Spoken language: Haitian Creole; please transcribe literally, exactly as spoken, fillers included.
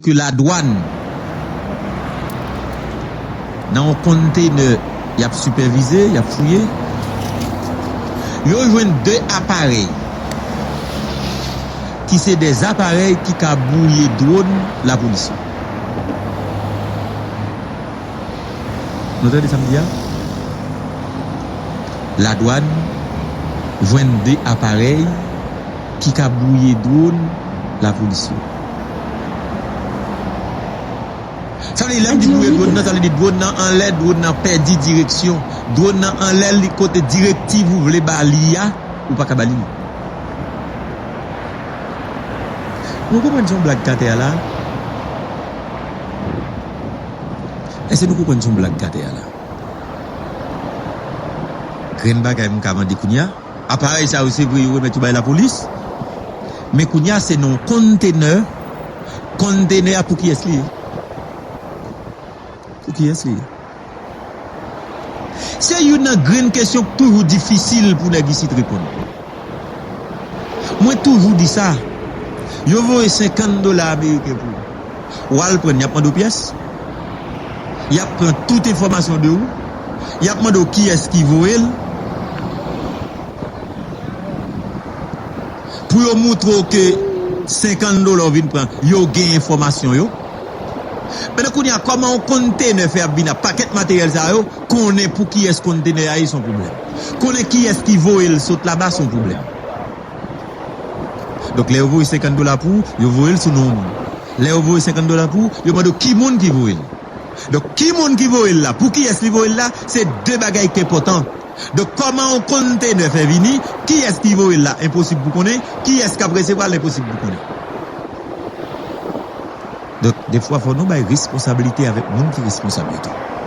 ke ladwàn nan yon kontenè y ap sipèvize, y ap fouye, yo jwenn de aparèy ki se de aparèy ki ka bwouye dwòn lapolis yo. Nou tande sa m di a? Ladwàn jwenn de aparèy ki ka bwouye dwòn lapolis yo. Sa vle di, lè m di bwouye dwòn nan, sa vle di dwòn nan anlè, dwòn nan pèdi direksyon. Dwòn nan anlè, li kote direktiv ou vle ba li a, ou pa ka ba li. Nou konprann se yon blag k atè a la? Èske nou konprann se yon blag k atè a la? Grenn bagay m ka mande kounye a, aparèy sa yo, se vre, yo remèt yo bay lapolis. Men kounye a, se nan yon kontenè. Kontenè a, pou kiyès li ye? Pou kiyès li ye? Se youn nan grenn kesyon k toujou difisil pou nèg isit reponn. Mwen toujou di sa, yo voye senkant dola ameriken pou ou. W al pran l, y ap mande w pyès. Y ap pran tout enfòmasyon de ou. Y ap mande w kiyès ki voye l. Pou yo montre w ke senkant dola w vin pran, yo gen enfòmasyon yo. Pandan kounye a, kòman yon kontenè fè ap vin ak pakèt materyèl sa yo, konnen pou kiyès kontenè a ye, se yon pwoblèm. Konnen kiyès ki voye l sot laba, se yon pwoblèm. Donk, lè yo voye senkant dola pou ou, yo voye l sou non yon moun. Lè yo voye senkant dola pou ou, yo mande w ki moun ki voye l. Donk, ki moun ki voye l la, pou kiyès li voye l la, se de bagay ki enpòtan. Donk, kòman yon kontenè fè vini, kiyès ki voye l la, enposib pou konnen, kiyès k ap resevwa l, enposib pou konnen. Donk, defwa, fò nou bay responsablite avèk moun ki responsab yo tou.